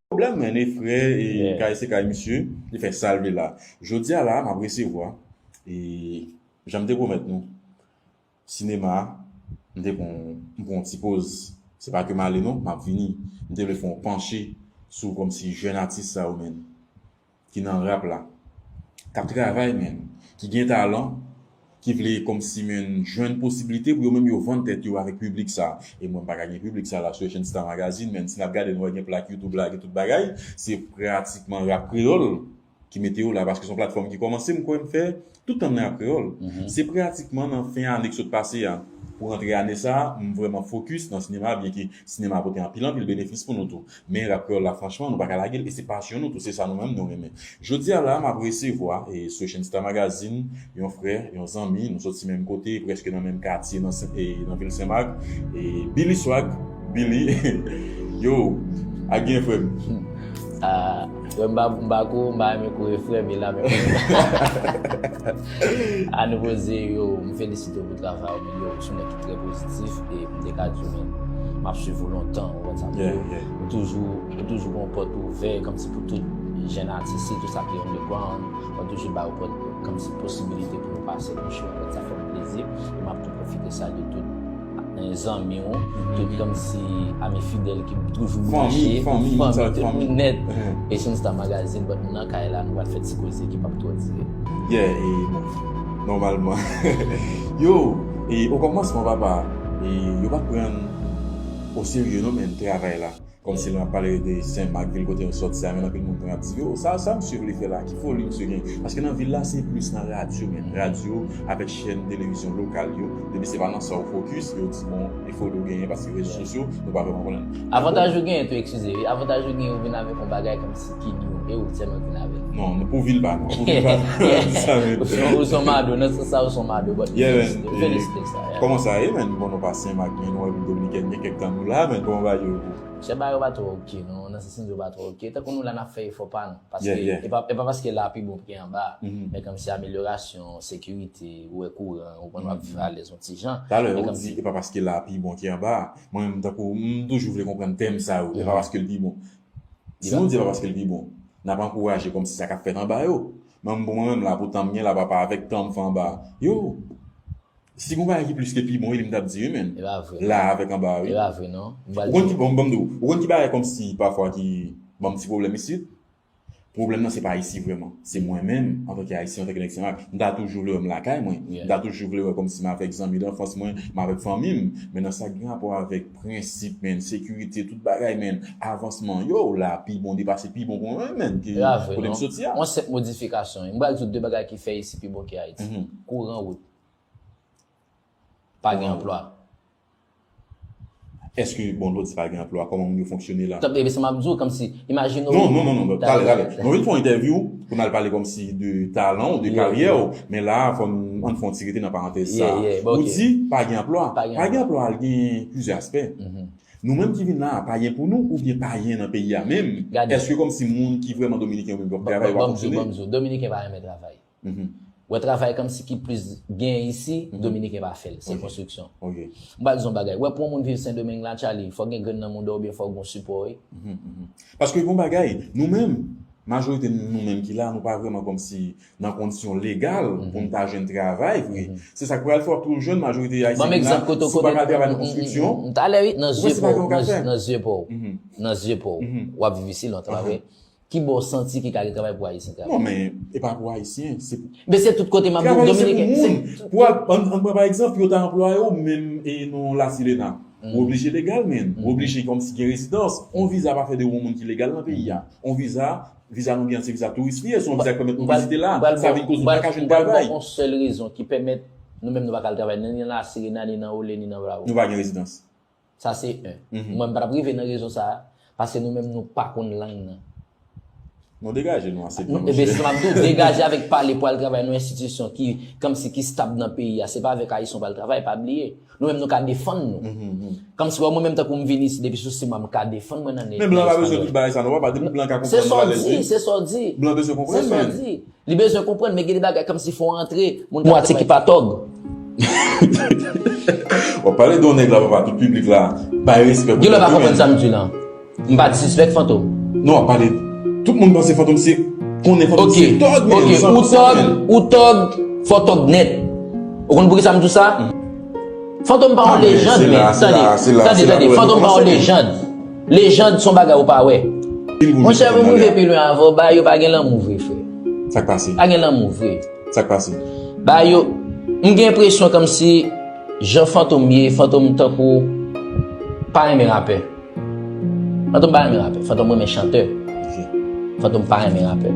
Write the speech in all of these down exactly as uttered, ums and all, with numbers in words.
Pwoblèm, men, e frè, e kay se kay misye, li fè sa l vle la. Jodi a la, m ap resevwa, e jan m te pwomèt nou, sinema, m te pran, m pran yon ti poz. Se pa ke m ale non, m ap vini. M te vle fè yon panche sou kòmsi jèn atis sa yo, men, ki nan rap la, k ap travay, men, ki gen talan, ki vle kòmsi, men, jwenn posiblite pou yo menm yo vann tèt yo avèk piblik sa. E mwen, m pa ka gen piblik sa la sou Echèn Star Magazine, men, si n ap gade, nou wè gen plak YouTube la, gen tout bagay, se pratikman rap kreyòl ki mete yo la, paske se yon platfòm ki kòmanse, m kwè m fè tout tan m nan rap kreyòl. Se pratikman nan fen ane k sot pase a pou rantre ane sa a, m vrèman fokis nan sinema, byenke sinema pote anpil, anpil benefis pou nou tou. Men rap kreyòl la, franchman, nou pa ka lage l, e se pasyon nou tou, se sa nou menm nou renmen. Jodi a la, m ap resevwa, e, sou Echèn Star Magazine, yon frè, yon zanmi, nou soti menm kote, prèske nan menm katye, nan Sen, e, nan vil Senmak, e, Billy Swag, Billy. Yo, ak gen frè m. Ah, frè m, m pa, m pa kou, m pa renmen kouri frè m, e la menm. A nouvo ze, yo, m felisite w pou travay ou, men yo, ou se yon nèg ki trè pozitif, e m te ka di w, men, m ap swiv ou lontan, ou konn sa m di w. Ou toujou, ou toujou gon pòt ouvè, kòmsi pou tout jèn atis, sitou sa ki underground, ou toujou ba yo pòt, kòmsi posibilite pou nou pase, monchè, ou konn sa fè m plezi, e m ap tou pwofite salye tout zanmi w, tout kòmsi ami fidèl ki toujou branche, fanmi, fanmi, tout moun nèt. Echèn Star Magazine, but nou nan kay la, nou pral fè ti koze ki p ap twò dire. Yeah, e bon, nòmalman. Yo, e o kòmansman, papa, e yo pa t pran o serye non, men travay la. Kòmsi lè m ap pale de Senmak, vil kote nou sòti a, men anpil moun konn ap di, yo, sa, sa misye vle fè la, ki foli misye gen? Paske nan vil la, se plis nan radyo, men radyo avèk chèn televizyon lokal yo, depi se pa nan sa w fokis, yo di, bon, e foli w genyen, paske rezo sosyo, nou pa vrèman konnen. Avantaj ou genyen tou, eskize, wi, avantaj ou genyen, ou vin avèk yon bagay kòmsi ki nou, e ou sèlman vin avè l. Non, nou pou vil pa nou, pou vil pa nou, sa menm. Ou se yon, ou se yon mado, nan sans sa, ou se yon mado, but felisite, felisite sa, yeah. Kòman sa ye, men? Bon, nou pa Senmak, men nou Repiblik Dominikèn, gen kèk tan nou la, men kòman bagay yo? Chè, bagay yo pa twò oke, non. Nan sans, yo pa twò oke. Tankou nou la, n ap fè efò pa nou. Paske e pa, e pa paske la pi bon ke anba. Men kòmsi amelyorasyon, sekirite, ou wè kouran, ou konn w ap viv alèz yon ti jan. Talè, ou di, e pa paske la pi bon ke anba. Mwen menm, tankou, m toujou vle konprann tèm sa yo. E pa paske l pi bon. Si nou di e pa paske l pi bon, n ap ankouraje kòmsi sa k ap fèt anba yo. Men pou mwen menm la, pou tan m gen la, papa, avèk tan m fè anba yo, si gon bagay ki plis ke pi bon, wi, li m t ap di, wi, men. E pa vre. La avèk anba, wi. E pa vre, non. Ou konn ki, bon, ban m di w, ou konn ki bagay kòmsi pafwa ki ban m ti pwoblèm isit? Pwoblèm nan se pa isi vrèman. Se mwen menm, antanke Ayisyen, antanke nèg Senmak, m ta toujou vle wè m lakay mwen. M ta toujou vle wè kòmsi m avèk zanmi danfans mwen, m avèk fanmi m. Men nan sa k gen rapò avèk prensip, men, sekirite, tout bagay, men, avansman, yo, la pi bon, depase pi bon pou mwen menm, men, ke kote m soti a. Yon senp modifikasyon. M pral di w de bagay ki fè isi pi bon ke Ayiti. Kouran, wout. Pa gen anplwa. Èske, bon, lè w di pa gen anplwa, kòman moun yo fonksyone la? Tanpri, ebyen, sa m ap di w, kòmsi, imajine w. Non, non, non, non, talè, talè. Nou vin fè yon entèvyou pou n al pale kòmsi de talan w, de karyè w, men la, fò n, ann fè yon ti rete nan parantèz sa. Ou di, pa gen anplwa. Pa gen anplwa, l gen plizyè aspè. Nou menm ki vin la a, pa gen pou nou, oubyen pa gen nan peyi a menm? Èske kòmsi moun ki vrèman dominiken yo menm yo ap travay, yo pa fonksyone? Ban m di w, dominiken pa renmen travay. Ou wè travay kòmsi ki plis gen isi, dominiken pa fè l, se konstriksyon. M pral di w yon bagay. Ou wè pou yon moun viv Sendomeng la, Charlie, fò gen grenn nan mouda w oubyen fò gen yon sipò, wi. Paske yon bagay, nou menm, majorite nou menm ki la, nou pa vrèman kòmsi nan kondisyon legal pou n ta jwenn travay vre. Se sa k pral fè w ap toujou jwenn majorite ayisyen ki la, si w pa ka travay nan konstriksyon, ou wè se pa gen w ka fè. Nan zye pa w, nan zye pa w, w ap viv isi lontan, pa vre? Ki bò w santi ki ka gen travay pou Ayisyen travay? Non, men e pa pou Ayisyen, se pou. Men se tout kote m ap di w, Dominiken. Travay se pou moun. Pou, ann, ann pran pa egzanp, yo ta anplwaye w menm e nan Lasilena. Ou oblije legal, men. Ou oblije kòmsi gen rezidans. On viza pa fè de ou yon moun ki legal nan peyi a. On viza, viza nou gen an se viza touris li ye, se yon viza ki pèmèt nou vizite la. Sa vin koz nou pa ka jwenn travay. M pral ba w yon sèl rezon ki pèmèt nou menm nou pa ka al travay, ni nan Lasilena, ni nan Ole, ni nan Bravo. Nou pa gen rezidans. Sa se en. Mwen, m pa t ap rive nan rezon sa a, paske nou menm, nou pa konn lang nan. Nou degaje nou ase byen, monchè. Ebyen, se sa m ap di w, degaje avèk pale pou al travay nan yon enstitisyon ki, kòmsi ki stab nan peyi a, se pa avèk Ayisyen w pral travay, pa bliye. Nou menm, nou ka defann nou. Kòmsi, wè, mwen menm, tankou m vin isi, depi sou sima, m ka defann mwen nan nèg. Men blan pa bezwen tout bagay sa, non, papa, depi blan ka konprann valè li. Se sa w di, se sa w di. Blan bezwen konprann, men. Se sa w di. Li bezwen konprann, men gen de bagay kòmsi fò w antre, moun k ap travay. Mwatye ki pa tòg. W ap pale de yon nèg la, papa, tout piblik la bay respè pou Gilò pa konprann sa m di la. M pa disrespect Fantom. Non, w ap pale. Tout moun panse Fantom se konnen Fantom se tòg, men ok, ou tòg, ou tòg, fò tòg nèt. Ou konn poukisa m di w sa? Fantom pa yon lejand, men tande, tande, tande, Fantom pa yon lejand. Lejand se yon bagay ou pa wè. Monchè, pou m rive pi lwen avè w, bagay yo pa gen lanmou vre, frè. Sa k pase? Pa gen lanmou vre. Sa k pase? Bagay yo, m gen enpresyon kòmsi jan Fantom ye, Fantom tankou pa renmen rapè. Fantom pa renmen rapè, Fantom renmen chantè. Fantom pa renmen rapè.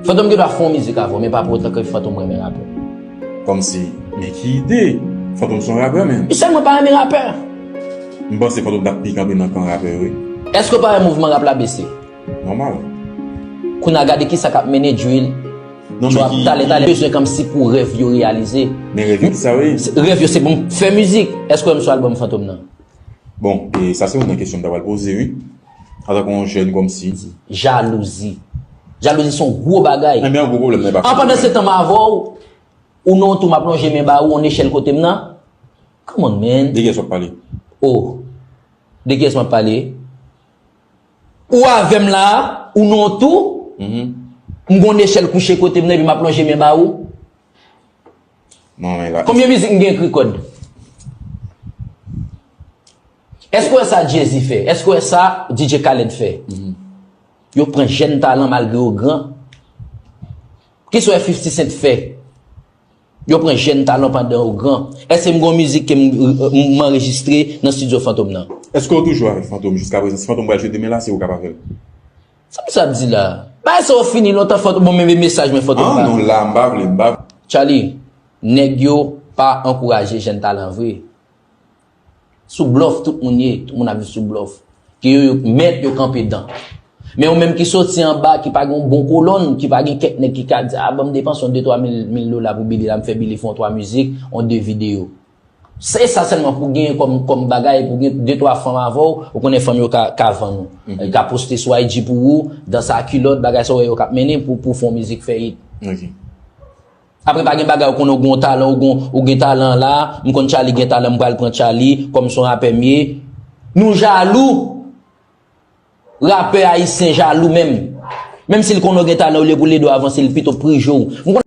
Fantom gen dwa fè yon mizik avè w, men pa pou otan ke Fantom renmen rapè. Kòmsi, men ki ide? Fantom se yon rapè, men. Li sèlman pa renmen rapè. M panse Fantom t ap pi kanpe nan kan rapè yo, wi. Èske w pa wè mouvman rap la bese? Nòmal. Kounye a gade kisa k ap mennen drill. Non, men ki talè, talè bezwen kòmsi pou rèv yo reyalize. Men rèv yo ki sa, wi. Rèv yo se pou m fè mizik. Èske w wè m sou albòm Fantom nan? Bon, e sa se youn nan kesyon m ta pral poze, wi. Antanke yon jèn kòmsi. Jalouzi. Jalouzi se yon gwo bagay. Ebyen, yon gwo pwoblèm nan pa. An pandan se tan m avè w, ou non tou m ap lonje men ba ou, yon nechèl kote m nan. Come on, man. De kiyès w ap pale? Oh. De kiyès m ap pale? Ou avè m la, ou non tou. M gon nechèl kouche kote m nan, epi m ap lonje men ba ou. Non, men la. Konbyen mizik m gen k rekòd? Èske w wè sa Jay-Z fè? Èske w wè sa D J Khaled fè? Yo pran jèn talan malgre yo gran. Kisa w wè fifty Cent fè? Yo pran jèn talan pandan yo gran. Èske m gon mizik ke m, m anrejistre nan estidyo Fantom nan? Èske w toujou avèk Fantom jiska prezan? Si Fantom pral jwe demen la, se ou k ap avè l. Sa m sa ap di la? Bagay sa yo fini lontan, Fantom. Bon, men mesaj mwen Fantom pa. Ah non, la, m pa vle, m pa vle. Charlie, nèg yo pa ankouraje jèn talan vre. Sou blòf tout moun ye, tout moun ap viv sou blòf. Ke yo, yo mèt yo kanpe dan. Men ou menm ki soti anba, ki pa gen yon bon kolòn, ki pa gen kèk nèg ki ka di, "Ah, ban m depanse yon de twa mil, mil dola pou Billy la, m fè Billy fè yon twa mizik, yon de videyo." Se sa sèlman pou genyen kòm, kòm bagay, pou gen de twa fanm avè w, ou konnen fanm yo ka, ka vann ou. Ka poste sou I G pou ou, dans a kilòt, bagay sa w wè yo k ap mennen pou, pou fè yon mizik fè hit. Apre pa gen bagay, ou konnen ou gen yon talan, ou gen, ou gen talan la, m konn Charlie gen talan, m pral pran Charlie, kòm se yon rapè m ye. Nou jalou. Rapè ayisyen jalou menm. Menm si l konnen w gen talan, olye pou l ede w avanse, l pito prije w. M konn